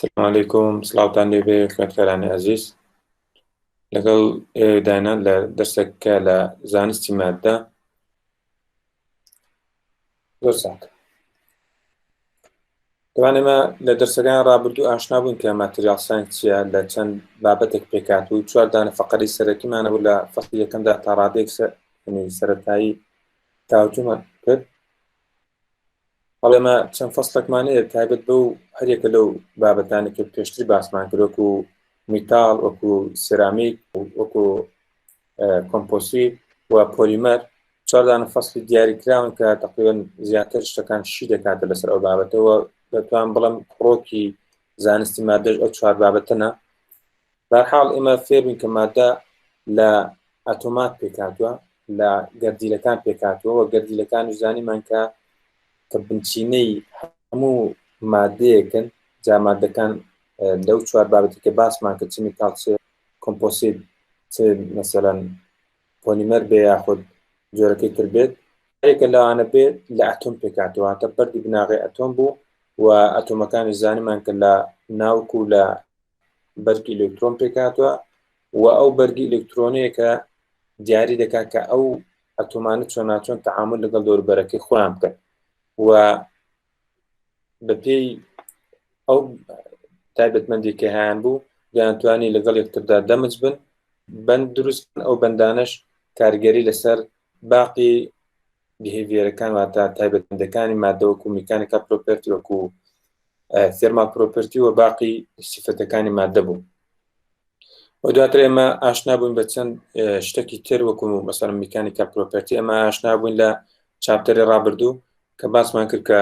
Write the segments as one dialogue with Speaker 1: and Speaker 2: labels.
Speaker 1: سلام علیکم سڵاوتان لێبێ خوێندکارانی ئازیز لەگەڵ ئێوەدانە لە دەرسەکە لە زانستی مادە زۆر چاک دەوان ئێمە لە دەرسەکان ڕابردوو ئاشنا بوون کە material science چییە لە چەند بابەتێک پێکات و چوار دانە فەقەری سەرەکیمانە بوو لە فەصلی یەکەمدا تا ڕادەیەک سەرەتایی تاوتومان کرد بەڵێ ئێمە چەند فەسڵێکمان هەیە تایبەت بەو هەریەکە لەو بابەتانی کە پێشتر باسمان کرد وەکو metal وەکو سێرامیک وەکو composite و پۆلیمەر چواردانە فەسلی دیاری کراون کە تقریبا زیاتر شتەکان شی دەکاتە لەسەر ئەو بابەتەوە دەتوان بڵم کڕۆکی زانستی مادەش ئەو چوار بابەتەنە بەرحاڵ ئێمە فێربووین کە مادە لە ئەتۆمات پێکهاتووە لە گەردیلەکان پێکهاتووە و گەردیلەکانیش زانیمان کە کە بنچینەی هەموو مادەیەکن جا مادەکان لەو چوار بابەتی کە باسمان کە چ metal چ composite چ مەسەلەن پۆلیمەر بێ یاخود جۆرەکەی تر بێت هەرێکە لەوانە بێت لە ئەتۆم پێکاتەوە واتە بەردی بناغەی ئەتۆم بوو و ئەتۆمەکانی زانیمان کە لە ناوک و لە بەرگی ئەلکترۆن پێکهاتوە و ئەو بەرگی ئەلکترۆنەیە کە دیاری دەکات کە ئەو ئەتۆمانە چۆناچۆن تەعامل لەگەڵ دەوروبەرەکەی خۆیان بکەن و بەپێی ئەو تایبەتمەندی کە هەیان بوو دەیانتوانی لەگەڵ یەکتردا دەمج بن بەند دروست ئەو بەندانەش کاریگەری لەسەر باقی behavior ەکان واتە تایبەتمەندەکانی مادە وەکو mechanical property وەکو thermal property و باقی سیفەتەکانی مادە بوو و دواتر ئێمە ئاشنا بووین بە چەند شتێکی تر وەکو مەسەلەن mechanical property ئەمە ئاشنا بووین لە chapter ی ڕابردوو کە باسمان کرد کە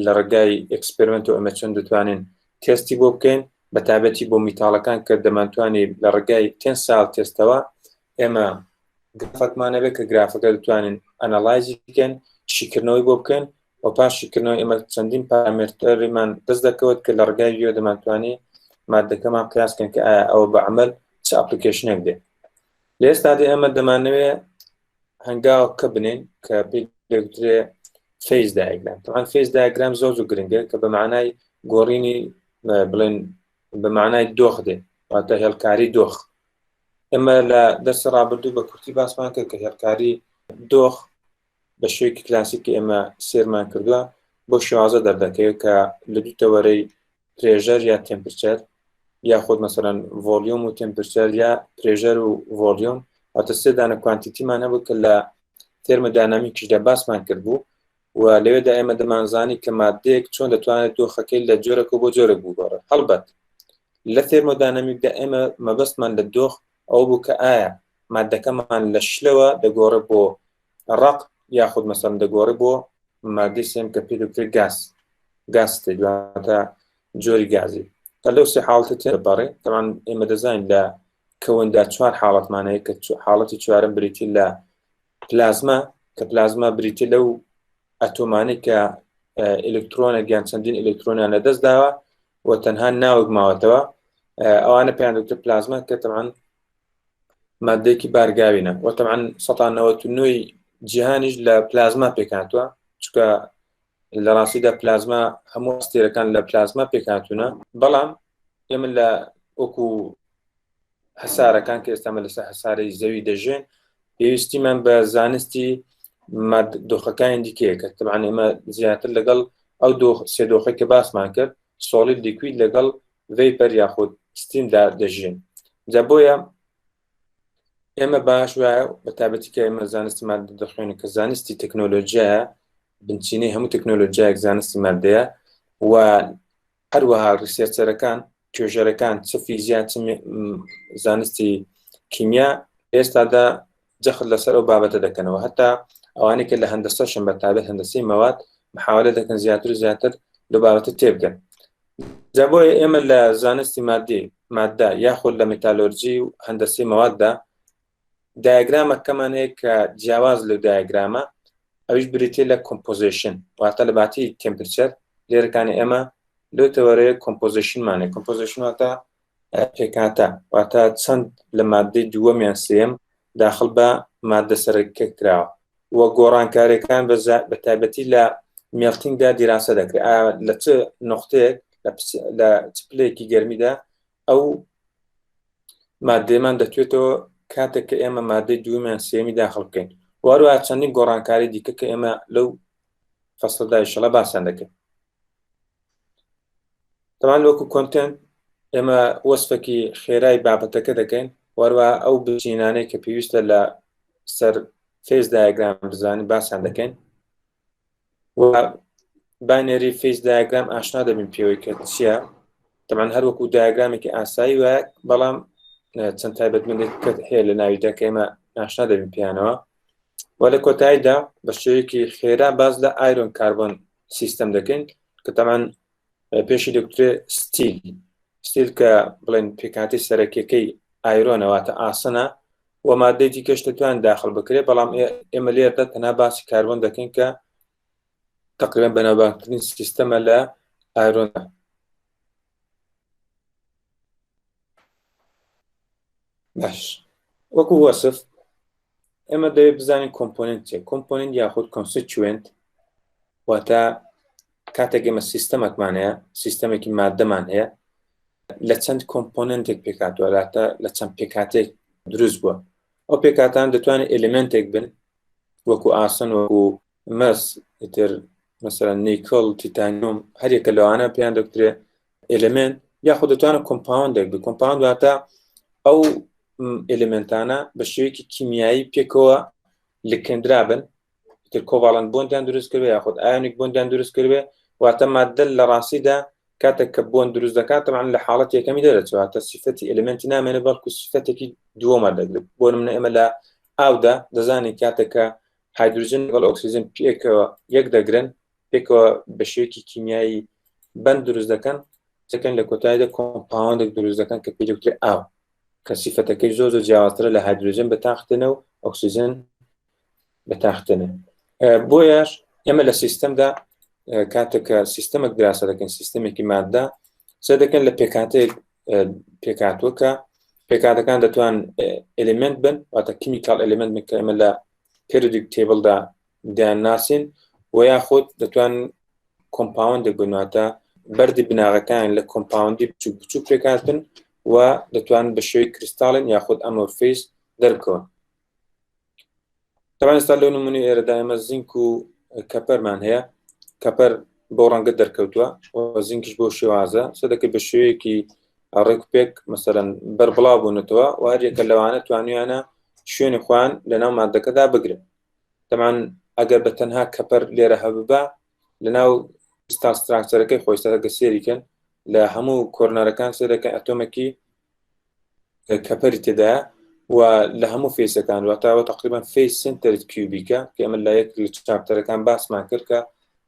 Speaker 1: لە ڕێگای experiment و ئەمە چۆن دەتوانین تێستی بۆ بکەین بە تابەتی بۆ metal ەکان کە دەمانتوانی لە ڕێگای tensile test ەوە ئێمە گرافەکمان هەبێت کە گرافەکە دەتوانین analyze ی بکەن شیکردنەوەی بۆ بکەن و پاش شیکردنەوە ئێمە چەندین پارامێتەرمان دەست دەکەوت کە لە ڕێگای ویۆ دەمانتوانی مادەکەمان قیاس کەن کە ئایا ئەوە بە عمل چ application ێک دێ لە ئێستادا ئێمە دەمانەوێ هەنگاوەکە بنێن کە پێی دەگوترێ phase diagram. طبعا phase diagram زۆر زۆر گرنگە کە بە معنای گۆڕینی بڵێن بە معنای دۆخ دێ واتە هێڵکاری دۆخ. ئێمە لە دەرسی ڕابردوو بە کورتی باسمان کرد کە هێڵکاری دۆخ بە شێوەیەکی کلاسیک کە ئێمە سێرمان کردووە بۆ شێوازە دەردەکەوێت کە لە دوو تەوەرەی pressure یا temperature یاخود مەسەلەن volume و temperature یا pressure و volume واتە سێ دانە quantity مان هەبوو کە لە thermodynamic یشدا باسمان کردبوو و لەوێدا ئێمە دەمانزانی کە مادەیەک چۆن دەتوانێت دۆخەکەی لە جۆرەکە بۆ جۆرێک بگۆڕێت هەڵبەت لە thermodynamic دا ئێمە مەبەستمان لە دۆخ ئەو بوو کە ئایا مادەکەمان لە شلەوە دەگۆڕێ بۆ ڕق یاخود مەسەلەن دەگۆڕێ بۆ مادەی سێم کە پێی دەگوترێت گاز gas state واتە جۆری گازی کە لەو سێ حاڵەتە تێپەڕێ تەمان ئێمە دەزانین لە کەوندا چوار حاڵەتمان هەیە کە حاڵەتی چوارم بریتی لە پلازما کە پلازما بریتی لەو ئەتۆمانەی کە ئەلکترۆنێک یان چەندین ئەلکترۆنیان لەدەست داوە و تەنها ناوک ماوەتەوە ئەوانە پێیان دەگوترێت پلازما کە تەمان مادەیەکی بارگاوینە و تەمان 1990 جیهانیش لە پلازما پێکهاتووە چونکە لە ڕاستیدا پلازما هەموو ئەستێرەکان لە پلازما پێکهاتوونە بەڵام ئێمە لە وەکو هەسارەکان کە ئێستا لەسەر هەسارەی زەوی دەژێن پێویستیمان بە زانستی دۆخەکانی دیکەیە کە تەبعەن ئێمە زیاتر لەگەڵ ئەو دۆخ سێ دۆخەی کە باسمان کرد solid liquid لەگەڵ vapor یاخود steam دا دەژین جا بۆیە ئێمە باش وایە بە تابەتی کە ئێمە زانستی مادە دەخوێنین کە زانستی تەکنۆلۆژیایە بنچینەی هەموو تەکنۆلۆژیایەک زانستی مادەیە و هەروەها researcher ەکان توێژەرەکان چ فیزیا چ زانستی کیمیا ئێستادا جەخت لەسەر ئەو بابەتە دەکەنەوە هەتا ئەوانەی کە لە هەندەسەشن بە تابەت هەندەسەی مەواد محاولە دەکەن زیاتر و زیاتر لە بابەتە تێبگەن جا بۆیە ئێمە لە زانستی مادی مادە یاخود لە metallurgy و هەندەسەی مەواددا دیاگرامەکەمان هەیە کە جیاواز لەو دیاگرامە ئەویش بریتە لە composition واتە لە باتی temperature لێرەکانی ئێمە لەو تەوەرەیە composition مانێ composition واتە پێکهاتە واتە چەند لە مادەی دووەم یان سێم داخل بە مادە سەرەکە کراوە و گۆڕانکاریەکان بە تایبەتی لە melting دا دیراسە دەکرێت لە چ نقطەیەک لە چ پلەیەکی گەرمیدا ئەو مادەیەمان دەتوێتەوە کاتێک کە ئێمە مادەی دووەمیان سێمی داخل بکەین واروە چەندین گۆڕانکاری دیکە کە ئێمە لەو فەسڵدا ئیشەڵا باسیان دەکەین تەمان وەکو content ئێمە وەسفێکی خێرای بابەتەکە دەکەین وەروە ئەو بچینانەی کە پێویستە لە سەر phase diagram بزانین باسیان دەکەین و binary phase diagram ئاشنا دەبین پێوەی کە چییە تەمان هەر وەکو دیاگرامێکی ئاسایی وایە بەڵام چەند تایبەتمەندێک کە هەیە لە ناویدا کە ئێمە ئاشنا دەبین پێیانەوە و لە کۆتاییدا بە شێوەیەکی خێرا باز لە iron carbon system دەکەین کە تەمان پێشی دەکترێ steel steel کە بڵێن پێکاتی سەرەکیەکەی iron ە واتە ئاسنە و مادەی دیکەش دەتوان داخل بکرێت بەڵام ئێمە لێرەدا تەنها باسی کاربۆن دەکەین کە تقریبا بەناوبانگترین سیستەمە لە iron ە باش وەکو وەسف ئێمە دەوێت بزانین component چیە component یاخود constituent واتە کاتێک ئێمە سیستەمێکمان هەیە سیستەمێکی مادەمان هەیە لە چەند component ێک پێکاتوە لاتە لە چەند پێکاتێک دروست بووە ئەو پێکاتان دەتوانێت element ێک بن وەکو ئاسن وەکو مس ئیتر مەسەلەن نیکڵ تیتانیۆم هەریەکە لەوانە پێیان دەکرێ element یاخود دەتوانە compound ێک بێ compound واتە ئەو element انە بە شێوەیەکی کیمیایی پێکەوە لکێندرابن تر covalent bond یان دروست کردێ یاخود ionic bond یان دروست کردێ واتە مادە لە ڕاستیدا کاتێک کە bond دروست دەکات طبعا لە حاڵەت یەکەمی دەرەچواتە سیفەتی element ی نامێنێ بەڵکو سیفەتێکی دووەمە دەگرێت بۆ نمونە ئێمە لە ئاودا دەزانین کاتێک کە هایدروجن لەگەڵ ئۆکسیژن پێکەوە یەک دەگرن پێکەوە بە شێوەیەکی کیمیایی بەند دروست دەکەن دەکەن لە کۆتاییدا compound ێک دروست دەکەن کە پێی دەگوترێت ئاو کە سیفەتەکەی زۆر زۆر جیاوازترە لە هایدروجن بە تاختنە و ئۆکسیژن بە تاختنە بۆیەش ئێمە لە سیستەمدا کاتێک کە سیستەمێک دراسە دەکەن سیستەمێکی مادە سێ دەکەن لە پێکاتێک پێکاتوە کە پێکاتەکان دەتوان element بن واتە chemical element بن کە ئێمە لە periodic table دا دەیان ناسین و یاخود دەتوان compound ێک بنواتە بەردی بناغەکان لە compound ی بچوک بچوک پێکاتن و دەتوان بە شێوەی کریستاڵن یاخود amorphous دەربکەون تەبعەن ئێستا لەو نمونەی ئێرەدا ئێمە زینک و copper مان هەیە copper بۆ ڕەنگە دەرکەوتووە و زینکیش بۆ شێوازە سەدەکە بە شێوەیەکی ڕێک پێک مەسەرەن بەربڵاو بوونەتەوە و هەریەکە لەوانە توانیانە شوێنی خۆیان لەناو مادەکەدا بگرن تەمان ئەگەر بە تەنها copper لێرە هەببا لەناو crystal structure ەکەی خۆی سەرەکە سێریکەن لە هەموو corner ەکان سێرەکە ئەتۆمێکی copper ی تێدایە و لە هەموو face ەکان واتاوە تقریبا face centered cubic ە کە ئەمە لە یەک لە chapter ەکان باسمان کرد کە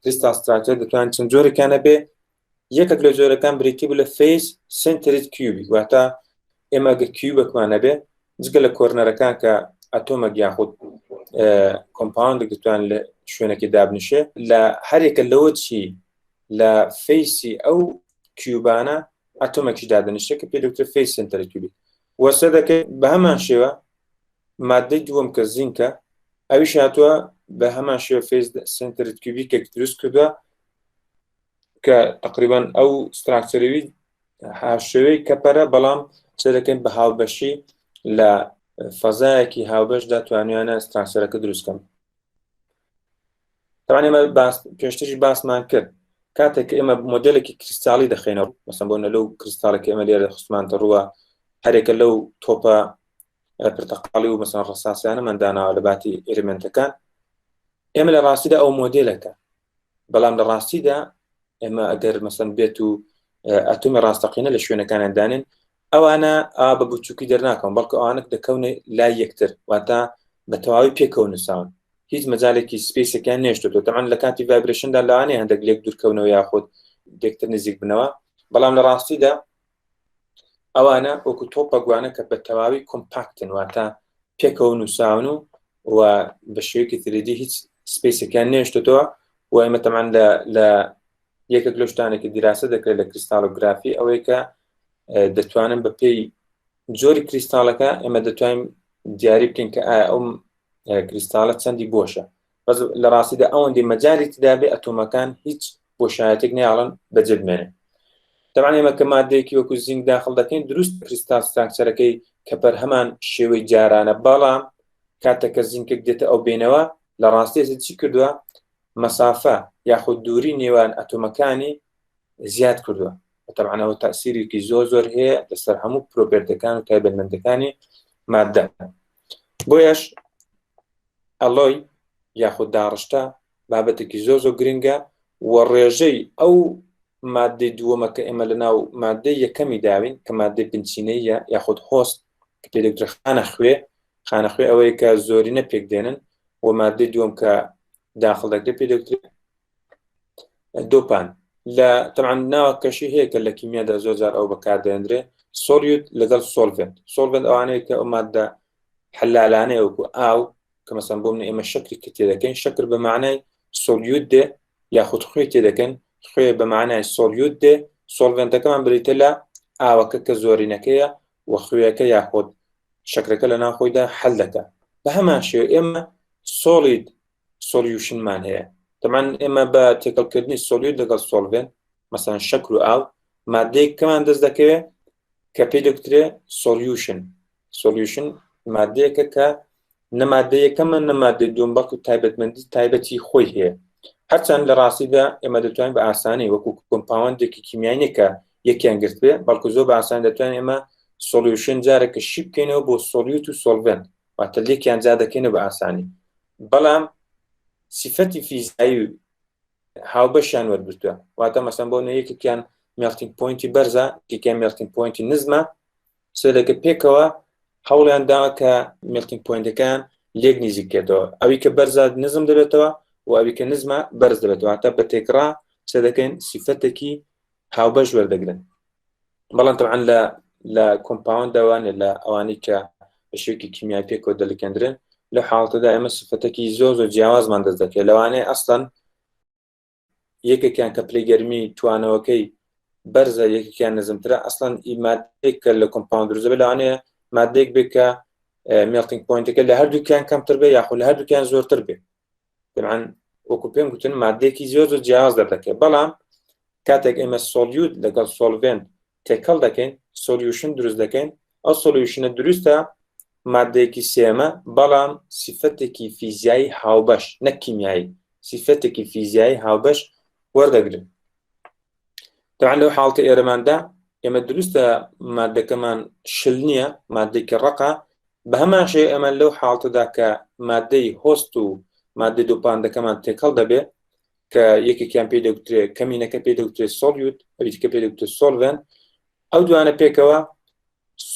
Speaker 1: crystal structure دەتوان چەند جۆرێکیانە بێ یەکێک لە جۆرەکان بریتی بوو لە face centered cubic واتە ئێمە گە cube ێکمان هەبێ جگە لە corner ەکان کە ئەتۆمەک یاخود compound دەتوان لە شوێنێکی دابنیشێ لە هەرێکە لەوە چی لە face ی ئەو cube انە ئەتۆمێکیش دادەنیشێ کە پێ دەوترێت face center cubic وەسە دەکەی بە هەمان شێوە مادەی دووەم کە زینکە ئەویش هاتووە بە هەمان شێوە face center cubic ێک دروست کردووە کە تقریبان ئەو structure ەوی هاوشێوەی copper ە بەڵام قسە دەکەین بە هاوبەشی لە فەزایەکی هاوبەشدا توانیانە structure ەکە دروستکەن طبعا ئێمە باس پێشتریش باسمان کرد کاتێک ئێمە مۆدلێکی کریستاڵی دەخێنە مەسەن بۆ لەو کریستاڵێک ئێمە لێرە خستمانتە ڕووە هەرێکە لەو تۆپە پرتەقاڵی و مەسەن ڕساسیانەمان داناوە لە باتی element ەکان ئێمە لە ڕاستیدا ئەو مۆدلەکە بەڵام لە ڕاستیدا ئێمە ئەگەر مەسەن بێت و ئەتۆمی ڕاستەقینە لە شوێنەکانیان دانێن ئەوانە ئا بە بچووکی دەرناکەون بەڵکو ئەوانە دەکەونە لای یەکتر واتە بە تەواوی پێکەوە نووساون هیچ مەجالێکی space ەکەیان نێشتۆتەوە تەمان لە کاتی vibration دا لەوانەیە هەندێک لێک دوورکەونەوە یاخود لێکتر نزیک بنەوە بەڵام لە ڕاستیدا ئەوانە وەکو تۆپە گوانە کە بە تەواوی compact ن واتە پێکەوە نووساون و و بە شێوەیەکی 3D هیچ space ێکیان نێشتۆتەوە و ئێمە تەمان لە لە یەکێک لە شتانێکی دیراسە دەکرێت لە crystallography ئەوەی کە دەتوانن بە پێی جۆری کریستاڵەکە ئێمە دەتوانین دیاری بکەین کە ئایا ئەو کریستاڵە چەندی بۆشە بەس لە ڕاستیدا ئەوەندی مەجای تدابێ ئەتۆمەکان هیچ بۆشایەتێک نیاڵن بەجێ بمێنن. تەبعەن ئێمە کە مادەیەکی وەکو زینک داخل دەکەین دروست crystal structure ەکەی کە پەرهەمان شێوەی جارانە بەڵام کاتێک کە زینکێک دێتە ئەو بینەوە لە ڕاستێزی چی کردووە مەسافە یاخود دووری نێوان ئەتۆمەکانی زیاد کردووە تەبعەن ئەوە تاسیرێکی زۆر زۆر هەیە لەسەر هەموو property ەکان و تایبەتمەندەکانی مادە بۆیەش alloy یاخود داڕشتە بابەتێکی زۆر زۆر گرنگە و ڕێژەی ئەو مادەی دووەمە کە ئێمە لە ناو مادەی یەکەمی داوین کە مادەی بنچینەیە یاخود host کە پێ دەگوترێت خانە خوێ خانە خوێ ئەوەیە کە زۆرینە پێک دێنن و مادەی دووەم کە داخل دەکرێت پێ دەگوترێت dopant لە تەبعەن ناوە کەشی هەیە کە لە کیمیادا زۆر جار ئەو بەکاردێنرێ solute لەگەڵ solvent solvent ئەوانەیە کە ئەو مادە حلالانەیە وەکو ئاو کە مەسەن بۆ من ئێمە شەکری کە تێدەکەین شەکر بە معنای solute دێ یاخود خوێ تێدەکەن خوێ بە معنای solute دێ solvent ەکەمان بریتە لە ئاوەکە کە زۆرینەکەیە و خوێەکە یاخود شەکرەکە لە ناو خۆیدا حل دەکە بە هەمان شێوە ئێمە solid solution مان هەیە تەبعەن ئێمە بە تێکەڵکردنی solute لەگەڵ solvent مەسەن شەکر و ئاو مادەیەک کەمان دەست دەکەوێت کە پێی دەگوترێ solution solution مادەیەکە کە نە مادە یەکەمە نە مادەی دووەم بەڵکو تایبەتمەندی تایبەتی خۆی هەیە هەرچەند لە ڕاستیدا ئێمە دەتوانین بە ئاسانی وەکو compound ێکی کیمیایی کە یەکیان گرت بێ بەڵکو زۆر بە ئاسان دەتوانین ئێمە solution جارێکە شی بکەینەوە بۆ solute و solvent واتە لێکیان جا دەکەینەوە بە ئاسانی بەڵام سیفەتی فیزیایی هاوبەشیان وەرگرتووە واتە مەسەن بۆ نە یەکێکیان melting point ی بەرزە یەکێکیان melting point ی نزمە سێدەکە پێکەوە هەوڵیان داوە کە melting point ەکان لێک نزیکێتەوە ئەوی کە بەرزە نزم دەبێتەوە و ئەوی کە نزمە بەرز دەبێتەوە تا بە تێکڕا قسە دەکەین سیفەتێکی هاوبەش وەردەگرن بەڵام تەبعەن لە لە compound داوانێ لە ئەوانەی کە بە شێوەیەکی کیمیای پێکەوە دەلکێندرێن لە حاڵەتەدا ئێمە سفەتێکی زۆر زۆر جیاوازمان دەست دەکەێت لەوانەیە ئەسڵەن یەکێکیان کە پلەی گەرمی توانەوەکەی بەرزە یەکێکیان نزمترە ئەسڵەن مادەیەک کە لە compound دروست دەبێت لەوانەیە مادەیەک بێت کە melting point ەکە لە هەردووکیان کەمتر بێ یاخود لە هەردووکیان زۆرتر بێ تەبعەن وەکو پێم گوتن مادەیەکی زۆر زۆر جیاواز دەردەکەێت بەڵام کاتێک ئێمە solute لەگەڵ solvent تێکەڵ دەکەین solution دروست دەکەین ئەو solution ە دروستە مادەیەکی سێمە بەڵام سیفەتێکی فیزیایی هاوبەش نەک کیمیایی سیفەتێکی فیزیایی هاوبەش وەردەگرن تەبعەن لەو حاڵتە ئێرەماندا ئێمە دروستە مادەکەمان شل نییە مادێکی ڕقە بە هەمان شێوە ئێمە لەو حاڵتەدا کە مادەی host و مادەی dopant ەکەمان تێکەڵ دەبێ کە یەکێکیان پێی دەگوترێ کەمینەکە پێی دەگوترێ solute ئەوی دیکە پێی دەگوترێ solvent ئەو دوانە پێکەوە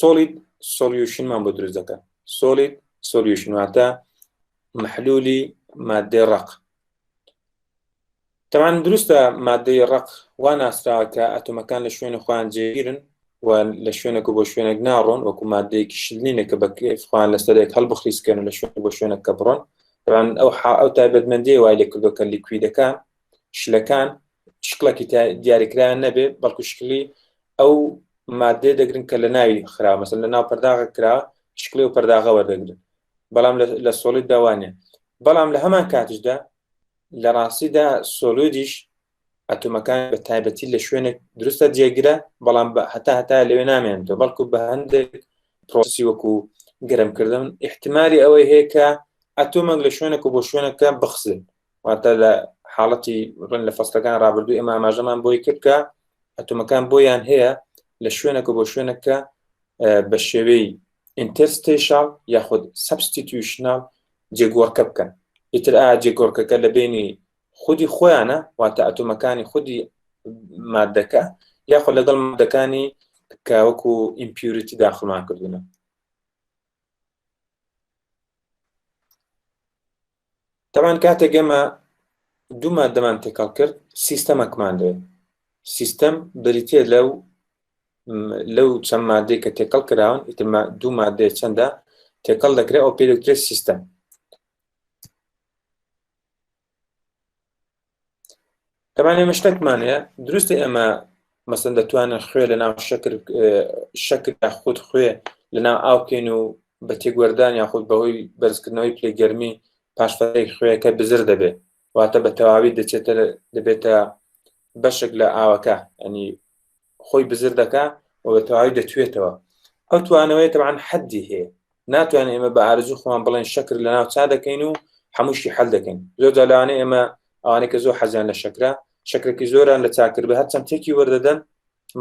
Speaker 1: solid solution مان بۆ دروست دەکەن solid solution واتە محلولی مادەی ڕق تەبعەن دروستە مادەی ڕەق وا ناسراوە کە ئەتۆمەکان لە شوێنی خۆیان جێگیرن و لە شوێنێک و بۆ شوێنێک ناڕۆن وەکو مادەیەکی شل نینە کە بە کەیف خۆیان لەسەر یەک هەڵبخلیسکێن و لە شوێنێک بۆ شوێنێک کە بڕۆن تەبعەن ئەو ئەو تایبەتمەندیە وای لێ کردووە کە liquid ەکان شلەکان شکڵێکی دیاریکرایان نەبێ بەڵکو شکلی ئەو مادەیە دەگرن کە لە ناوی خرا مەسەن لە ناو پەرداغە کرا شکلی و پەرداغە وەردەگرن بەڵام لە solid داوانێ بەڵام لە هەمان کاتیشدا لە ڕاستیدا solid یش ئەتۆمەکان بە تایبەتی لە شوێنێک دروستە جێگرە بەڵام بە هەتا هەتا لەوێ نامێنێتەوە بەڵکو بە هەندێک پرۆسی وەکو گەرمکردن احتمالی ئەوەی هەیە کە ئەتۆمێک لە شوێنێک و بۆ شوێنەکە بخزن واتە لە حاڵەتی ڕن لە فەستەکان ڕابردوو ئێمە ئاماژەمان بۆی کرد کە ئەتۆمەکان بۆیان هەیە لە شوێنێک و بۆ شوێنەکە بە شێوەی interstitial یاخود substitutional جێگۆڕکە بکەن ئیتر ئایا جێگۆڕکەکە لە بینی خودی خۆیانە واتە ئەتۆمەکانی خودی مادەکە یاخود لەگەڵ مادەکانی کە وەکو impurity داخڵمان کردوونە تەبعەن کاتێک ئێمە دوو مادەمان تێکەڵ کرد سیستەمەکمان دەوێت سیستەم بریتە لەو لەو چەند مادەی کە تێکەڵ کراون ئیتر دوو مادەیە چەندە تێکەڵ دەکرێت ئەو پێ دەکرێت سیستەم تەبعەن ئێمە شتێکمان هەیە دروستە ئێمە مەسەن دەتوانن خوێ لە ناو شەکر شەکر خود خوێ لە ناو ئاو بکەین و بە تێگوەردان یاخود بەهۆی بەرزکردنەوەی پلەی گەرمی پاشفەرێک خوێەکە بزر دەبێت واتە بە تەواوی دەچێتە دەبێتە بەشێک لە ئاوەکە ئەنی. خۆی بزر دەکا و بە تەواوی دەتوێتەوە. ئەو توانەوەی تەبعەن حەدی هەیە. ناتوانین ئێمە بە ئارەزوو خۆمان بڵێن شەکر لە ناو چا دەکەین و هەمووشی حەل دەکەین. زۆر جار لەوانەیە ئێمە ئەوانەی کە زۆر حەزیان لە شەکرە، شەکرێکی زۆران لە چا کردبێ هەر چەمچێکی وەردەدەن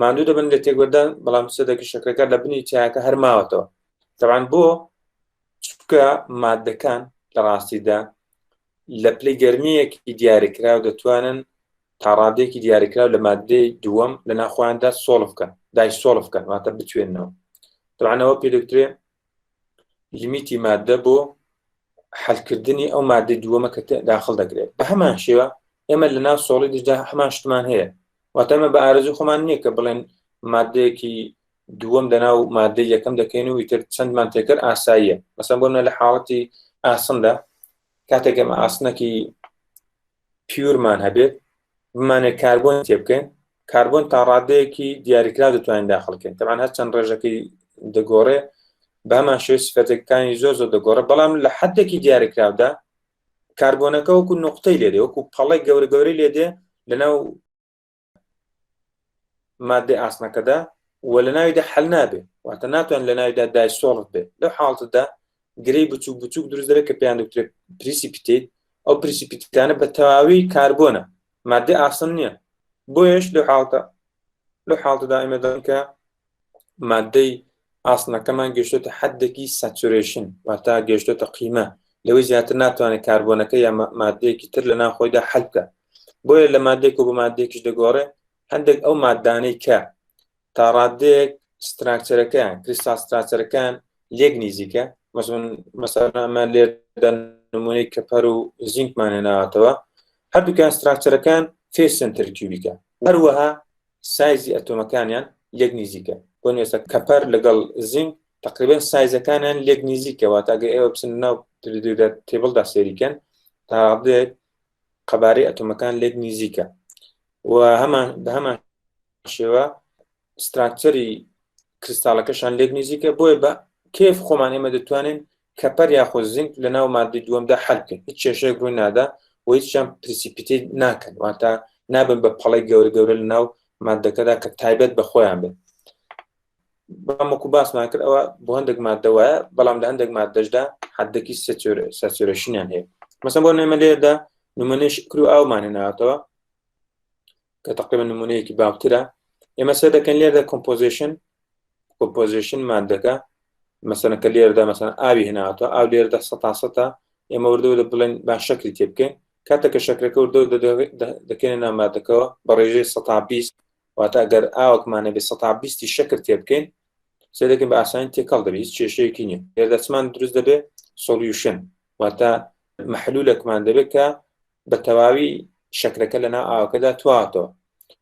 Speaker 1: ماندوو دەبن لە تێکوەردان، بەڵام سەدەکی شەکرەکە لە بنی چایەکە هەر ماوەتەوە. تەبعەن بۆ؟ چونکە مادەکان لە ڕاستیدا لە پلەی گەرمییەکی دیاریکراو دەتوانن تا ڕادەیەکی دیاریکراو لە مادەی دووەم لە ناخۆیاندا سۆڵف بکەن، دایسۆڵف بکەن، واتە بتوێننەوە. تەبعەن ئەوە پێ دەگوترێ لیمیتی مادە بۆ حلکردنی ئەو مادەی دووەمە کە داخل دەکرێت. بە هەمان شێوە ئێمە لە ناو سۆڵی دژدا هەمان شتمان هەیە، واتە ئێمە بە ئارەزوو خۆمان نییە کە بڵێن مادەیەکی دووەم دەناو مادەی یەکەم دەکەین و ئیتر چەندمان تێکرد ئاساییە. مەسەن بۆ لە حاڵەتی ئاسندا کاتێک ئێمە ئاسنێکی پیورمان هەبێت بمانێت کاربۆن تێ بکەین، کاربۆن تا ڕادەیەکی دیاریکراو دەتوانین داخل بکەین. تەبعەن هەر چەند ڕێژەکەی دەگۆڕێ بە هەمان شێوەی سفەتەکانی زۆر زۆر دەگۆڕێ، بەڵام لە حدێکی دیاریکراودا کاربۆنەکە وەکو نقطەی لێدێ، وەکو پەڵەی گەورە گەورەی لێدێ لەناو مادەی ئاسنەکەدا و لە ناویدا حل نابێ، واتە ناتوان لە ناویدا دایسۆڵف بێ. لەو حاڵەتەدا گرێی بچووک بچووک دروست دەبێت کە پێیان دەگوترێت پریسیپیتیت. ئەو پریسیپیتانە بە تەواوی کاربۆنە، مادەی ئاسن نییە. بۆیەش لەو حاڵەتە لەو حاڵەتەدا ئێمە دەڵێین کە مادەی ئاسنەکەمان گەشتۆتە حدێکی ساتورێشن، واتە گەشتۆتە قیمە، لەوەی زیاتر ناتوانێت کاربۆنەکە یا مادەیەکی تر لە ناو خۆیدا حل بکە. بۆیە لە مادەیەک و بە مادەیەکیش دەگۆڕێ. هەندێک ئەو مادانەی کە تا ڕادەیەک ستراکچەرەکەیان کریستال ستراکچەرەکان لێک نزیکە، مەسەلەن ئەمە لێرەدا نمونەی کەپەر و زینکمان هێناوەتەوە، هەردووکیان ستراکچەرەکان فێس سنتەر کیوبیکە، هەروەها سایزی ئەتۆمەکانیان لێک نزیکە. بۆ نوێسە کەپەر لەگەڵ زینک تقریبا سایزەکانیان لێک نزیکە، واتە ئەگەر ئێوە بچن ناو تێبڵدا سێریکەن تا ڕادەیەک قەبارەی ئەتۆمەکان لێک نزیکە و هەمان بە هەمان شێوە ستراکچەری کریستاڵەکەشان لێک نزیکە. بۆیە بە کێف خۆمان ئێمە دەتوانین کەپەر یاخۆ زینک لە ناو مادەی دووەمدا حل بکەین، هیچ کێشەیەک ڕووی نادا و هیچیان پرسیپیتیت ناکەن، واتە نابن بە پەڵەی گەورە گەورە لە ناو مادەکەدا کە تایبەت بە خۆیان بێت. بەڵام وەکو باسمان کرد ئەوە بۆ هەندێک مادە وایە، بەڵام لە هەندێک مادەشدا حدێکی ساتورێشنیان هەیە. مەسەن بۆ نمونە لێرەدا نمونەی شەکر و ئاومان هێناوەتەوە کە تقریبا نمونەیەکی باوترە. ئێمە سەر دەکەن لێرەدا کۆمپۆزیشن، کۆمپۆزیشن مادەکە مەسەلەن کە لێرەدا مەسەلەن ئاوی هێناوەتەوە، ئاو لێرەدا سەتا سەتا ئێمە وردە وردە بڵێن با شەکری تێ بکەین. کاتێک کە شەکرەکە وردە وردە دەکەینە ناو مادەکەوە بە ڕێژەی سەتا بیست، واتە ئەگەر ئاوەکمان هەبێ سەتا بیستی شەکر تێ بکەین، سێ دەکەین بە ئاسانی تێکەڵ دەبێت، هیچ کێشەیەکی نییە. لێرەدا چمان دروست دەبێت؟ سۆلیوشن، واتە محلولێکمان دەبێت کە بە تەواوی شەکرەکە لە ناو ئاوەکەدا تواوەتەوە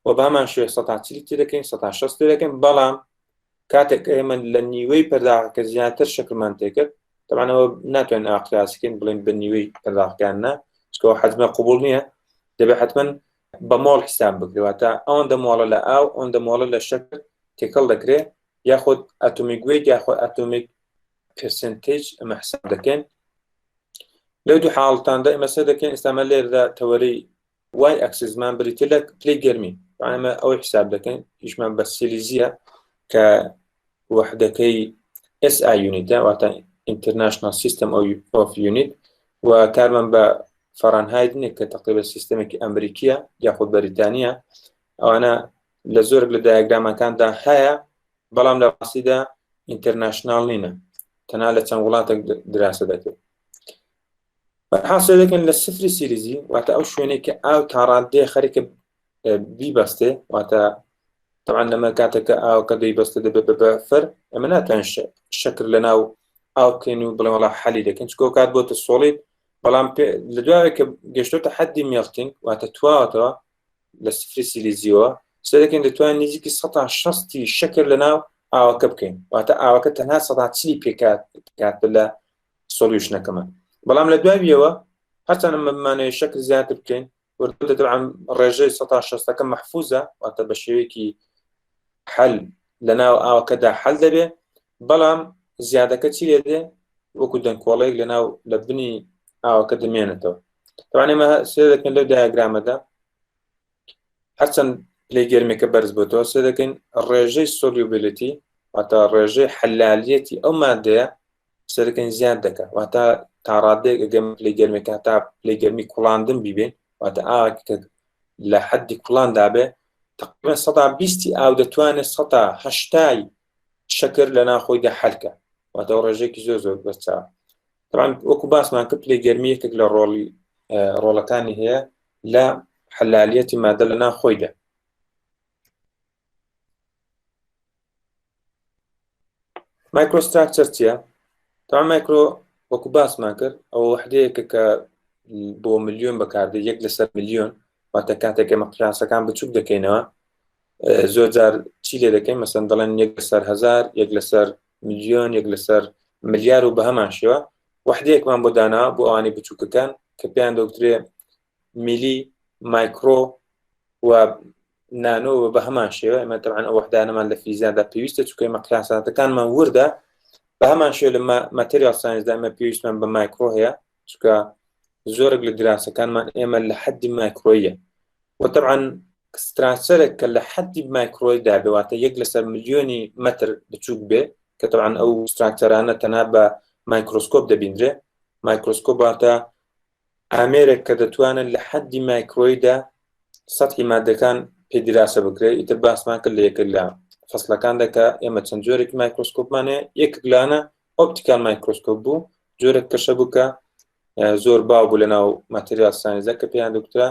Speaker 1: و بامان شوێ سەتا چلی تێ دەکەین، سەتا شەست تێ دەکەین. بەڵام کاتێک ئێمە لە نیوەی پەرداخەکە زیاتر شەکرمان تێکرد، طبعاً ئەوە ناتوانین ئاقلاسکەین بڵێن بە نیوەی پەرداخەکان نا، چونکە حەجمە قبوڵ نییە، دەبێت حتمما بە مۆڵ حساب بکرێت، واتە ئەوەندە مۆڵە لە ئاو ئەوەندە مۆڵە لە شەکر تێکەڵ دەکرێت، یاخود ئەتۆمیک وێت یاخود ئەتۆمیک پرسنتیج ئەمە حساب دەکەین. لەو دوو حاڵتاندا ئێمە سەر دەکەین ئێستامە لێرەدا تەوەرەی وای ئەکسزمان بریتە لە پلەی گەرمی، ئێمە ئەوەی حساب دەکەین ئیشمان بە سیلیزیە کە وەحدەکەی SI یونیتە، واتە ئینتەرناشناڵ سیستەم ئۆف یونیت، و کارمان بە فەرانهایت نییە کە تقریبا سیستەمێکی ئەمریکیە یاخود بەریتانیە. ئەوانە لە زۆرێک لە دایگرامەکاندا هەیە، بەڵام لە ڕاستیدا ئینتەرناشناڵ نینە، تەنها لە چەند وڵاتێک دراسە دەکرێت. بەرحاڵ دەکەن لە سفری سیریزی، واتە ئەو شوێنێک کە ئاو تاڕادەیە خەریکە بیبەستێ، واتە طبعا لەمە کاتێک کە ئاوەکە دەیبەستە دەبێت بە بەفر، ئێمە ناتوانین شەکر لە ناو ئاو بکەین و بڵێن وەڵا حەلی دەکەین، چونکە ئەو کات بۆتە سۆڵید. بەڵام لە دوایە کە گەشتۆتە حەدی مێڵتینگ، واتە تواوەتەوە لە سفری سیلیزیەوە، سێ دەکەین دەتوانین نزیکی سەتا شەستی شەکر لە ناو ئاوەکە بکەین، واتە ئاوەکە تەنها سەتا چلی پێکات لە سۆلیوشنەکەمان. بەڵام لە دواییەوە هەرچەند ئەمە بمانەوێت شەکر زیاتر بکەین، وردە طبعا ڕێژەی سەتا شەستەکە مەحفوزە، واتە بە شێوەیەکی حەل لە ناو ئاوەکەدا حەل دەبێ، بەڵام زیادەکە چی لێ دێ؟ وەکو دەنکۆڵەیەک لە ناو لە بنی ئاوەکە دەمێنێتەوە. طبعا ئێمە سێ دەکەین لەو دایاگرامەدا، هەرچەند پلەی گەرمیەکە بەرز بۆتەوە سێ دەکەین ڕێژەی solubility واتە ڕێژەی حەلالیەتی ئەو مادەیە سەرەکەین زیاد دەکە واتە تاڕادێک ئەگەم پلەی گەرمێکە تا پلەی گەرمی کوڵاندن بیبێن واتە ئاوێک کە لە حەدی کوڵان دابێ تقریبا سەدا بیستی ئاو دەتوانێت سەدا هەشتای شەکر لە ناخۆیدا حەلکە واتە ڕێژێکی زۆر زۆر بەرچاو طبعا وەکو باسمان کرد پلەی گەرمی یەکێک لە ڕۆڵی ڕۆڵەکانی هەیە لە حەلالیەتی مادە لە ناو خۆیدا microstructure چییە؟ تا مایکرۆ وەکو باسمان کرد ئەوە وحدەیەکە کە بۆ ملیۆن بەکاردێ یەک لەسەر ملیۆن واتە کاتێک ئێمە قیاسەکان بچوک دەکەینەوە زۆر جار چی لێ دەکەین مەسەن دەڵێن یەک لەسەر هزار یەک لەسەر ملیۆن یەک لەسەر ملیار و بە هەمان شێوە وحدەیەکمان بۆ دانا بۆ ئەوانی بچووکەکان کە پێیان دەوترێ میلی مایکرۆ و نانۆ و بە هەمان شێوە ئێمە تەبعەن ئەو وەحدانەمان لە فیزیادا پێویستە چونکە ئێمە قیاساتەکانمان وردە بە هەمان شێوە لە material science دا ئێمە پێویستمان بە مایکرۆ هەیە چونکە زۆرێک لە دراسەکانمان ئێمە لە حەدی مایکرۆیە و تەبعەن structure ێک کە لە حەدی مایکرۆی دابێ واتە یەک لەسەر ملیۆنی مەتر بچووک بێ کە تەبعەن ئەو structure انە تەنها بە مایکرۆسکۆپ دەبیندرێ مایکرۆسکۆپ واتە ئامێرێک کە دەتوانێت لە حەدی مایکرۆیدا سەتحی مادەکان پێ دیراسە بکرێت ئیتر باسمان کرد لە یەکێک لە فەسلەکاندا کە ئێمە چەند جۆرێکی مایکرۆسکۆپمان هەیە یەکێک لانە optical microscope بوو جۆرێک کەشە بوو کە زۆر باو بوو لە ناو material science دا کە پێیان دەگوترا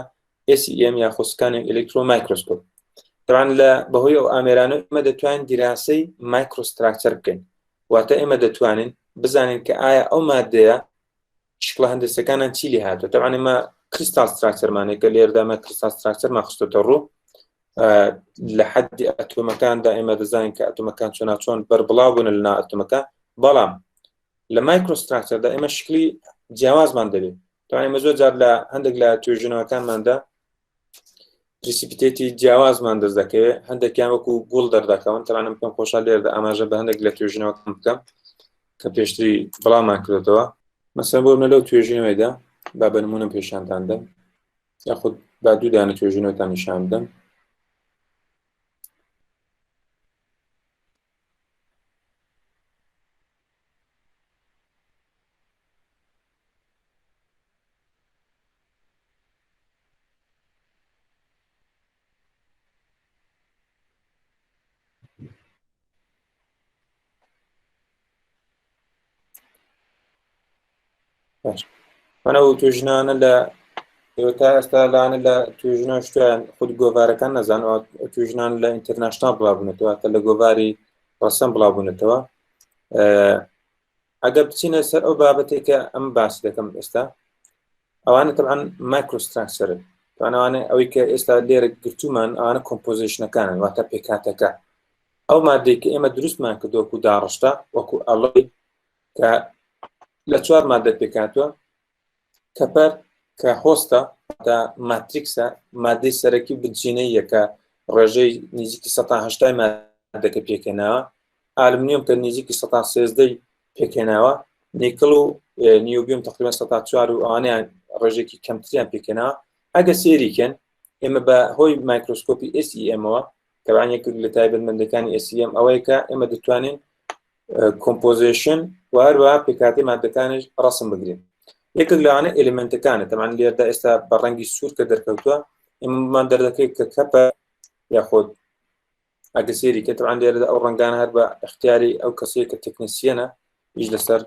Speaker 1: SEM یاخۆ scanning electron microscope طبعا لە بەهۆی ئەو ئامێرانە ئێمە دەتوانین دیراسەی microstructure بکەین واتە ئێمە دەتوانین بزانین کە ئایا ئەو مادەیە شکڵە هەندەسەکانیان چی لێ هاتووە تەبعەن ئێمە crystal structure مان هەیە کە لێرەدا ئەمە crystal structure مان خستۆتە ڕوو لە حەدی ئەتۆمەکاندا ئێمە دەزانین کە ئەتۆمەکان چۆنا چۆن بەربڵاو بوون لە ناو ئەتۆمەکە بەڵام لە microstructure دا ئێمە شکلی جیاوازمان دەبێت تەبعەن ئێمە زۆر جار لە هەندێک لە توێژینەوەکانماندا precipitate ی جیاوازمان دەست دەکەوێت هەندێکیان وەکو گوڵ دەردەکەون تەبعەن پێم خۆشە لێرەدا ئاماژە بە هەندێک لە توێژینەوەکان بکەم کە پێشتری بڵاومان کردێتەوە مەسەن بۆ منە لەو توێژینەوەیدا با بە نمونە پێشاندان دەم یاخود با دوو دانە توێژینەوەتان نیشان بدەم باش ئەو توێژنانە لە تا ئێستا لانە لە توێژنە شتیان خود گۆڤارەکان نەزان توێژنان لە international بڵاوبوونەتەوە کە لە گۆڤاری ڕەسەن بڵاوبوونەتەوە ئەگەر بچینە سەر ئەو بابەتێک کە ئەم باس دەکەم ئێستا ئەوانە تەبعەن microstructure ن ئەوانە ئەوەی کە ئێستا لێرە گرتومان ئەوانە composition ەکانن واتە پێکاتەکە ئەو مادەی کە ئێمە دروستمان کردو وەکو داڕشتە وەکو alloy کە لە چوار مادە پێکاتوە copper کە host ە تا matrix ە مادەی سەرەکی بنچینەیە کە ڕێژەی نزیکی 180 مادەکە پێکهێناوە ئالومنیۆم کە نزیکی 113 پێکهێناوە نیکڵ و niobium تقریبا 104 و ئەوانیان ڕێژێکی کەمتریان پێکهێناوە ئەگە سێریکەن ئێمە بە هۆی مایکرۆسکۆپی SEM ەوە تەبعەن یەکێک لە تایبەتمەندەکانی SEM ئەوەیە کە ئێمە دەتوانین composition و هەروەها پێکهاتەی مادەکانیش ڕسم بگرین یەکێک لەوانە element ەکانە تەبعەن لێردا ئێستا بە ڕەنگی سوور کە دەرکەوتووە ئێمەمان دەردەکەیت کە copper یاخود ئەگە سێری کە تەبعەن لێرەدا ئەو ڕەنگانە هەر بە اختیاری ئەو کەسەیە کە technician ە ئیش لەسەر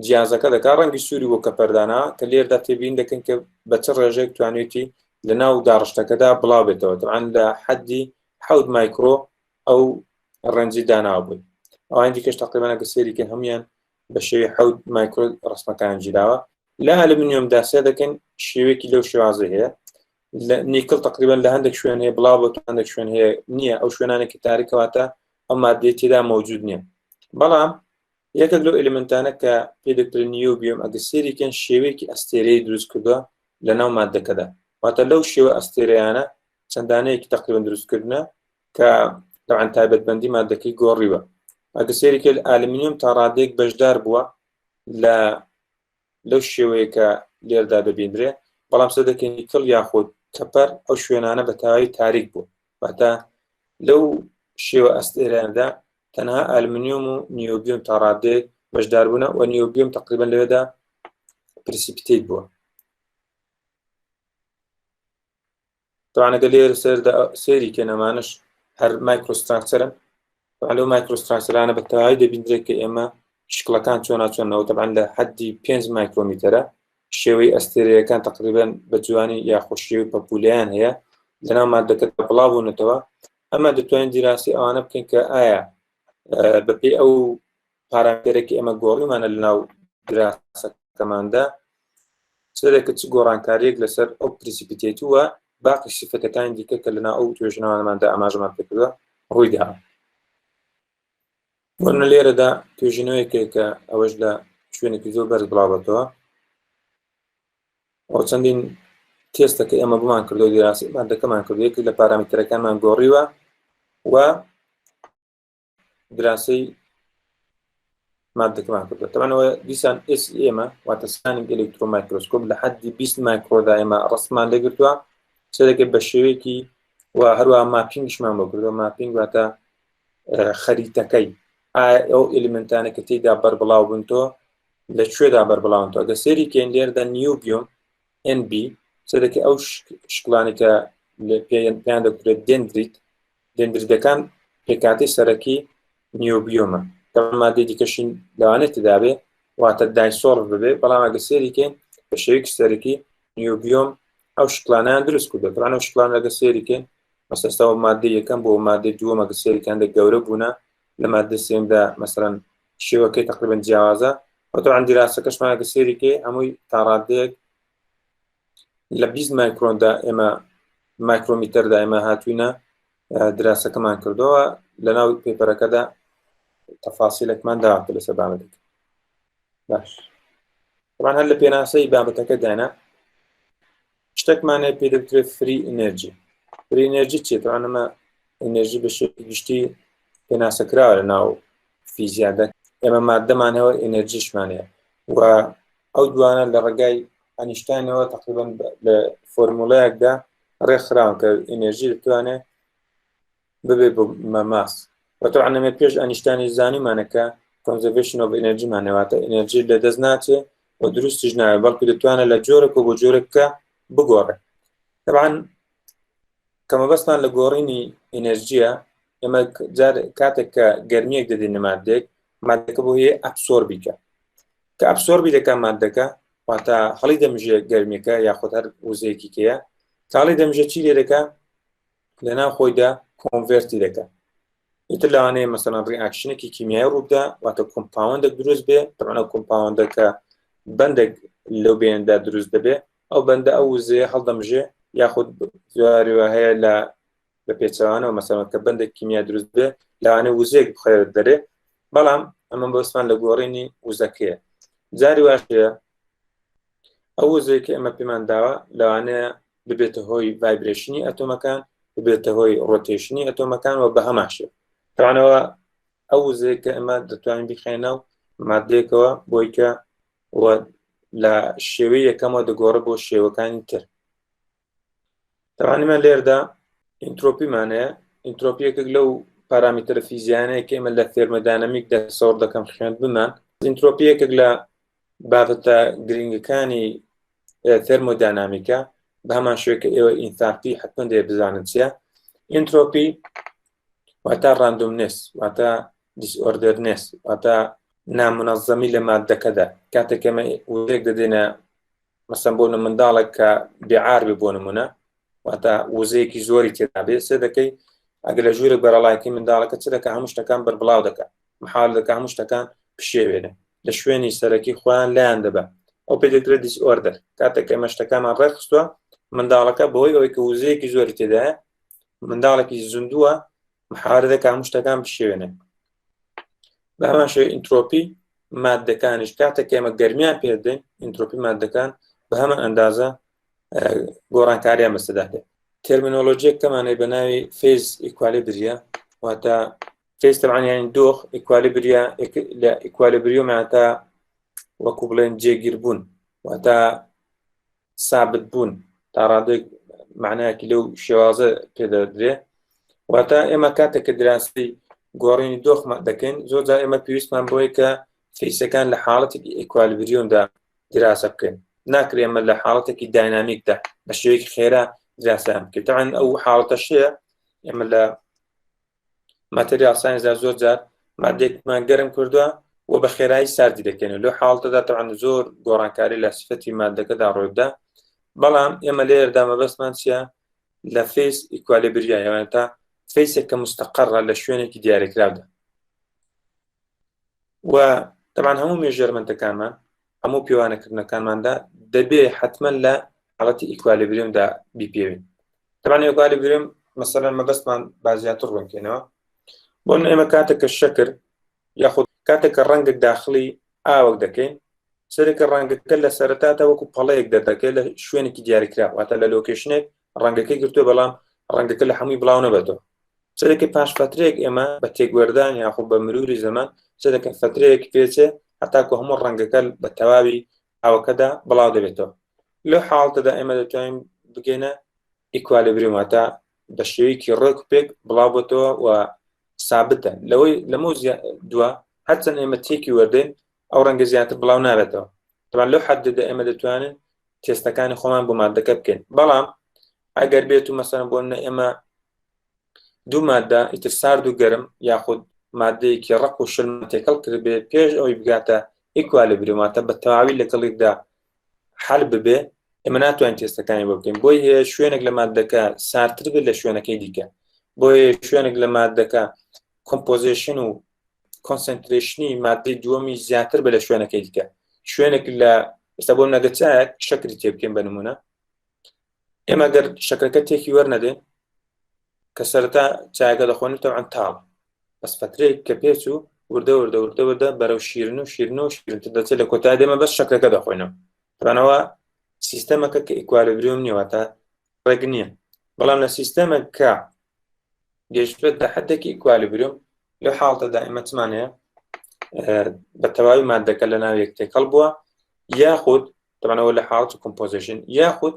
Speaker 1: جیازەکە دەکات ڕەنگی سووری بۆ copper دانا کە لێردا تێبین دەکەن کە بە چ ڕێژەیەک توانێتی لە ناو داڕشتەکەدا بڵاو بێتەوە تەبعەن لە حەدی حەوت مایکرۆ ئەو ڕەنجی داناوە بووی ئەوان دیکەش تقریبا ئەگە سێری کە هەمویان بە شێوەی حەوت مایکرۆ ڕسمەکان گیراوە لە ئەلمنیۆمدا سێ دەکەن شێوەیەکی لەو شێوازە هەیە لە نیکڵ تقریبا لە هەندێک شوێن هەیە بڵاو بۆ هەندێک شوێن هەیە نییە ئەو شوێنانێکی تاریکەواتە ئەو مادەی تێدا مەوجود نییە بەڵام یەکێک لەو element انە کە پێ دەکرێت niobium ئەگە سێریکەن شێوەیەکی ئەستێرەی دروست کردووە لە ناو مادەکەدا واتە لەو شێوە ئەستێرەیانە چەندانەیەکی تقریبا دروستکردنە کە تەبعەن تایبەتمەندی مادەکەی گۆڕیوە ئەگە سێری کرد ئالومینیۆم تا ڕادەیەک بەشدار بووە لە لەو شێوەیە کە لێردا دەبیندرێ بەڵام سەدەکەی نیکڵ یاخود copper ئەو شوێنانە بە تەواوی تاریک بوو. واتە لەو شێوە ئەستێراندا تەنها ئەلمنیۆم و نیۆبیۆم تا ڕادەیەک بەشداربوونە و نیۆبیۆم تقریبا لەوێدا precipitate بووە. طبعا ئەگەر لێرە سەردا سێری کەن ئەمانەش هەر microstructure ن. طبعا لەو microstructure انە بە تەواوی دەبیندرێت کە ئێمە شکڵەکان چۆنا چۆنەوە. طبعا لە حەدی 5 مایکرۆمیتەرە شێوەی ئەستێرەیەکان تقریبا بە جوانی یاخۆ شێوەی پەپولیان هەیە لەناو مادەکە بڵاو بوونەتەوە. ئەمە دەتوانین دیراسی ئەوانە بکەین کە ئایا بەپێی ئەو پارامتەرێکی ئێمە گۆڕیمانە لەناو دراسەکەماندا سەرێکە چ گۆڕانکاریەک لەسەر ئەو precipitate وە باقی سیفەتەکانی دیکە کە لەناو ئەو توێژینەوانەماندا ئاماژەمان پێکردووە ڕوویدا. بۆنە لێرەدا توێژینەوەیەکە کە ئەوەش لە شوێنێکی زۆر بەرز بڵاوبێتەوە. ئەو چەندین تێستەکە ئێمە بمان کردو دیراسی مادەکەمان کردو یەکێک لە پارامیتەرەکانمان گۆڕیوە و دراسەی مادەکەمان کردو. تەمانەوە دیسان ئێس ئێمە واتە scanning electron microscope لە حەدی 20 مایکرۆدا ئێمە ڕسمان لێگرتووە سەرەکە بە شێوەیەکی و هەروە mapping یشمان بۆ کردو. mapping واتە خەریتەکەی ئەو element انە کە تێیدا بەربڵاو بوون تۆ لە کوێدا بەربڵاون تۆ. ئەگە سێری کەین لێرەدا نیوبیوم NB سەرەکە ئەو شکڵانی کە پێیان دەکرێت dendrite، dendrite ەکان پێکاتی سەرەکی نیوبیۆمە. مادەی دیکەشین لەوانێت تدابێ واتە dissolve ببێ، بەڵام ئەگە سێری کەین بە شێوەیەکی سەرەکی نیوبیۆم ئەو شکڵانیان دروست کردو. طبعا ئەو شکڵان ئەگە سێری کەین مەسەستەوە مادەی یەکەم بۆ مادەی دووەم ئەگە سێری کەن هەندێک گەورە بوونە، لە مادە سێمدا مەسەرەن شێوەکەی تقریبا جیاوازە. و طبعا دیراسەکەشمان ئەگە سێری کەی هەمووی تا ڕادەیەک لە 20 مایکرۆندا ئێمە مایکرۆمیتەردا ئێمە هاتوینە دراسەکەمان کردەوە. لەناو paper ەکەدا تەفاسیلێکمان داوە لەسەر بابەتەکە. باش طبعا هەر لە پێناسەی بابەتەکە دانا شتێکمان هەیە پێ دەوترێت free energy. free energy چیە؟ طبعا ئەمە ئێنێرژی بە شێوەیەکی گشتی پێناسە کراوە لە ناو فیزیادا. ئێمە مادەمان هەیە ئێنێرژیشمان هەیە و ئەو دوانە لە ڕێگای ئەنیشتاینەوە تقریبا لە فۆرمولەیەکدا ڕێکخراون کە ئێنێرژی دەتوانێت ببێ بە mass. و طبعا ئەمە پێش ئەنیشتانی زانیمانە کە conservation of energy مان واتە ئێنێرژی لەدەست ناچێ و دروستیش ناوێت، بەڵکو دەتوانێت لە جۆرێک و بۆ جۆرێک کە بگۆڕێ. طبعا کە مەبەستمان لە گۆڕینی ئێنێرژیە ئێمە جار کاتێک کە گەرمیەک دەدەینە مادێک، مادەکە بۆ هەیە absorb ی کە کە absorb ی دەکا مادەکە، واتە هەڵی دەمژێ گەرمیەکە یاخود هەر وزەیەکی کەیە تاڵی دەمژێ چی لێ دەکا لەناو خۆیدا convert ی دەکا. ئیتر لەوانەیە مەسەڵەن reaction ێکی کیمیایی ڕووبدا، واتە compound ێک دروست بێ. طبعا ئەو compound ەکە بەندێک لەو بێندا دروست دەبێ، ئەو بەندە ئەو وزەیە هەڵدەمژێ، یاخود جاری وا هەیە لە بە پێچەوانەوە مەسەڵەن کە بەندێک کیمیا دروست بێ لەوانەیە وزەیەک بخەێت دەرێ، بەڵام ئەمە بەسمان لە گۆڕینی وزەکەیە. جاری واش هەیە ئەو وزەیە کە ئێمە پێمان داوە لەوانەیە ببێتە هۆی vibration ی ئەتۆمەکان، ببێتە هۆی rotation ی ئەتۆمەکان و بە هەمان شێوە. تاوانەوە ئەو وزەیە کە ئێمە دەتوانین بیخەینە و مادەیەکەوە بۆی کە و لە شێوەی یەکەمەوە دەگۆڕە بۆ شێوەکانی تر. تەوانیمان لێردا ئینترۆپیمان هەیە. ئینترۆپی یەکێک لەو پارامیتەرە فیزیانەیە کە ئێمە لە تێرمۆداینامیک دەسەوڕ دەکەم خوێندبمان. ئینترۆپی یەکێک لە بابەتە گرنگەکانی تێرمۆداینامیکە، بە هەمان شێوە کە ئێوە ئینتالپی حتمما دەیە بزانن چییە. ئینترۆپی واتە randomness، واتە disorderness، واتە نامنەزەمی لە مادەکەدا. کاتێک ئێمە وزەیەک دەدەینە مەسەن بۆ منداڵێک کە بێعار بێ بۆ نمونە، واتە وزەیەکی زۆری تێدا بێ، سێ دەکەی ئەگەر لە ژوورێک بەرەڵایەکی منداڵەکە چ دەکا؟ هەموو شتەکان بەربڵاو دەکا، محال دەکا هەموو شتەکان پشێوێنێ لە شوێنی سەرەکی خۆیان لایان دەبە. ئەو پێ دەکرێت disorder. کاتێک ئێمە شتەکانمان ڕێکخستووە، منداڵەکە بەهۆی ئەوەی کە وزەیەکی زۆری تێدایە، منداڵێکی زیندووە، محاولە دەکا هەموو شتەکان بشێوێنێ. بە هەمان شێوە ئینترۆپی مادەکانیش کاتێک ئێمە گەرمیان پێ دەدەین، ئینترۆپی مادەکان بە هەمان ئەندازە گۆڕانکاریان بەسەردا دێت. terminology یەک کەمانەی بە ناوی phase equilibria، واتە phase طبعا یعنی دۆخ، equilibria لە equilibrium واتە وەکو بڵێن جێگیربوون، واتە سابت بوون، تا ڕادەیەک معنایەکی لەو شێوازە پێدەدرێ. واتە ئێمە کاتێک کە دراسی گۆڕینی دۆخمان دەکەین زۆر جار ئێمە پێویستمان بۆیە کە phase ەکان لە حاڵەتێکی equilibrium دا دراسە بکەین. ناکرێ ئێمە لە حاڵەتێکی dynamic دا بە شێوەیەکی خێرا دراسەیان بکەین. تەبعەن ئەو حاڵەتەشەیە ئێمە لە material science دا زۆر جار مادێکمان گەرم کردووە و بە خێرایی ساردی دەکەین لەو حاڵەتەدا تەبعەن زۆر گۆڕانکاری لە سفەتی مادەکەدا ڕوودا. بەڵام ئێمە لێرەدا مەبەستمان چییە؟ لە phase equilibria یان تا phase ێک کە مستەقەڕە لە شوێنێکی دیاریکراودا. و تەبعەن هەموو measurement ەکانمان هەموو پێوانەکردنەکانماندا دەبێ حتمما لە حاڵەتی equilibrium دا بیپێوین. تەبعەن equilibrium مەسەلەن مەبەستمان با زیاتر ڕوونکەینەوە. بۆ ئێمە کاتێک کە شەکر یاخود کاتێک کە ڕەنگێک داخلی ئاوەک دەکەین، سەرێکە ڕەنگەکە لە سەرەتا تا وەکو پەڵەیەک دەردەکەێت لە شوێنێکی دیاریکرا، واتە لە location ێک ڕەنگەکەی گرتووە بەڵام ڕەنگەکە لە هەمووی بڵاو نەبێتەوە. سەرێکە پاش فترەیەک ئێمە بە تێکوەردان یاخود بە مروری زەمان سەرەکە فترەیەک پێچێ هەتاکو هەموو ڕەنگەکە بە تەواوی ئاوەکەدا بڵاو دەبێتەوە. لەو حاڵەتەدا ئێمە دەتوانین بگەینە equilibrium، واتە بە شێوەیەکی ڕێک و پێک بڵاو بۆتەوە و سابتە. لەوەی لەمە دوا هەرچەند ئێمە تێکی وەردەین ئەو ڕەنگە زیاتر بڵاو نابێتەوە. تەبعەن لەو حەدەدا ئێمە دەتوانین تێستەکانی خۆمان بۆ مادەکە بکەین. بەڵام ئەگەر بێت و مەسەلەن بۆ نمونە ئێمە دوو مادە ئیتر سارد و گەرم یاخود مادەیەکی ڕەق و شل تێکەڵ کردبێ پێش ئەوەی بگاتە equilibrium، واتە بە تەواوی لەگەڵیکدا حل ببێ، ئێمە ناتوانین تێستەکانی بۆ بکەین. بۆی هەیە شوێنێک لە مادەکە ساردتر بێت لە شوێنەکەی دیکە، بۆیە شوێنێک لە مادەکە composition و concentration ی مادەی دووەمی زیاتر بە لە شوێنەکەی دیکە. شوێنێک لە ئێستا بۆ نەگە چایەک شەکری تێ بکەین بە نمونە، ئێمە گەر شەکرەکە تێکی وەرنەدەین کە سەرەتا چایەکە دەخۆن تەبعەن تاڵ، بەس فترەیەک کە پێچ و وردە وردە وردە وردە بەرەو شیرن و شیرن و شیرنتر دەچێت، لە کۆتایی دێمە بەس شەکرەکە دەخۆینەوە. تەبعەنەوە سیستەمەکە کە equilibrium نییە، واتە ڕێک نییە. بەڵام لە سیستەمێک کە گەیشتێت لە حدێکی equilibrium، لەو حاڵەتەدا ئێمە چمان هەیە؟ بە تەواوی مادەکە لە ناو یەک تێکەڵ بووە، یاخود تەبعەنەوە لە حاڵەتی composition، یاخود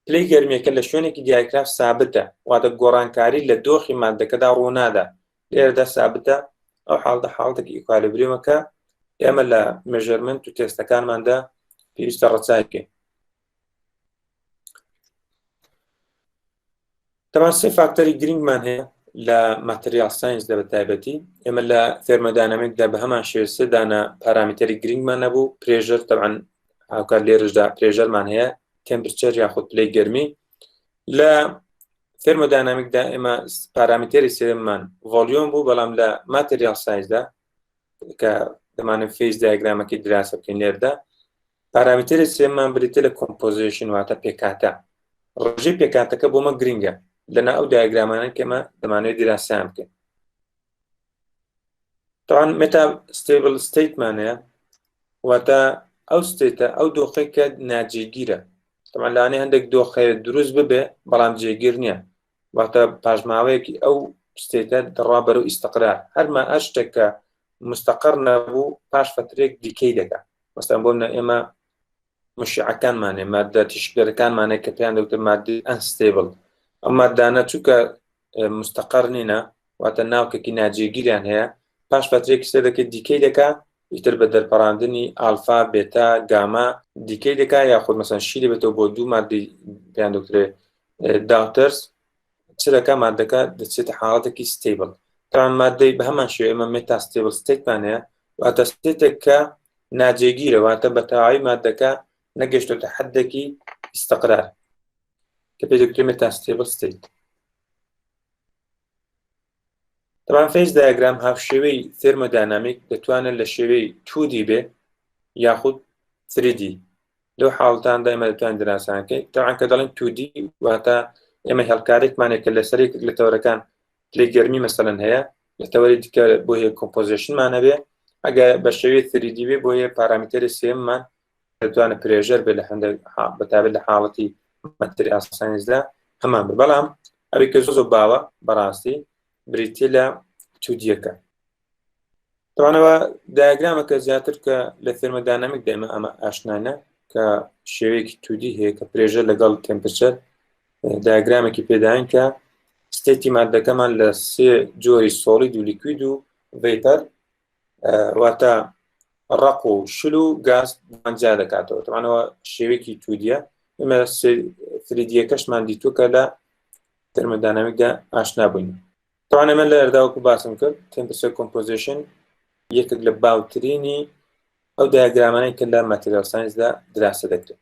Speaker 1: پلەی گەرمیەکە لە شوێنێکی دیاریکراو سابتە، واتە گۆڕانکاری لە دۆخی مادەکەدا ڕوونادا، لێرەدا سابتە. ئەو حاڵەتە حاڵەتێکی equilibrium ە کە ئێمە لە measurement و تێستەکانماندا پێویستە ڕەچاوی بکەین. تەبعەن سێ فاکتەری گرنگمان هەیە لە material science دا بە تایبەتی. ئێمە لە thermodynamic دا بە هەمان شێوە سێ دانە پارامیتەری گرنگمان نەبوو. pressure، تەبعەن هاوکات لێرەشدا pressure مان هەیە، temperature یاخود پلەی گەرمی. لە thermodynamic دا ئێمە پارامیتەری سێمان volume بوو، بەڵام لە material science دا کە دەمانێت phase diagram ەکەی دراسە بکەین لێردا پارامیتەری سێمان بریتە لە composition، واتە پێکهاتە. ڕێژەی پێکهاتەکە بۆمە گرنگە لەنا ئەو دیاگرامانە کە ئێمە دەمانەوێت دراسەیان بکەین. تەبعەن metastable state مان هەیە، واتە ئەو state ە ئەو دۆخێک کە ناجێگیرە. تەبعەن لەوانەیە هەندێک دۆخێ دروست ببێ بەڵام جێگیر نییە، واتە پاشماوەیەکی ئەو state ە دەڕوا بەرەو ئیستقرار. هەرما هەر شتێک کە مستەقەر نەبوو پاش فترێک decay دەکا. مەسەلەن بۆ منە ئێمە مشعەکانمانێ مادە تیشکدەرەکانمانێ کە پێیان دەوتە مادەی unstable. ئەو مادانە چونکە مستەقەر نینە، واتە ناوکێکی ناجێگیریان هەیە، پاش فترێکی سێ دەکەیت decay دەکا، ئیتر بە دەرپەڕاندنی ئالفا بێتا گاما decay دەکا، یاخود مەسەن شی دەبێتەوە بۆ دوو مادەی پێیان دەوترێ daughters. چ دەکا؟ مادەکە دەچێتە حاڵەتێکی stable. تەبعەن مادەی بە هەمان شێوە ئێمە metastable state مان هەیە، واتە state ێک کە ناجێگیرە، واتە بە تەواوی مادەکە نەگەشتۆتە حدێکی ئیستقرار کە پێی دەگوترێت metastable state. تەبعەن phase diagram هاوشێوەی thermodynamic دەتوانێت لە شێوەی 2D بێ یاخود 3D. لەو حاڵتاندا ئێمە دەتوانین دراسان بکەین. تەبعەن کە دەڵێن 2D واتە ئێمە هێڵکارێکمانێک کە لەسەر یەکێک لە تەوەرەکان پلەی گەرمی مەسەلەن هەیە، لە تەوەری دیکە بۆ هەیە composition مان هەبێ. ئەگەر بە شێوەی 3D بێ بۆ هەیە پارامیتەری سێممان دەتوانێت pressure بێ لە هەندێک بە تایبەت لە حاڵەتی material science دا هەمان بێ. بەڵام ئەوەی کە زۆر زۆر باوە بەڕاستی بریتیە لە 2D یەکە. تەبعەنەوە دیاگرامەکە زیاتر کە لە thermodynamic دێمە ئەمە ئاشنانە کە شێوەیەکی 2D هەیە کە pressure لەگەڵ temperature دیاگرامێکی پێداین کە state ی مادەکەمان لە سێ جۆری solid و liquid و vapor واتە ڕق و شل و گاز جیا دەکاتەوە. تەوانەوە شێوەیەکی 2D یە. ئێمە 3D یەکەشمان دیتووە کە لە thermodynamic دا ئاشنا بووین. تەوان ئێمە لە ئێرداوەکو باسم کرد temperature composition یەکێک لە باوترینی ئەو diagram انەی کە لە material science دا دراسە دەکرێت.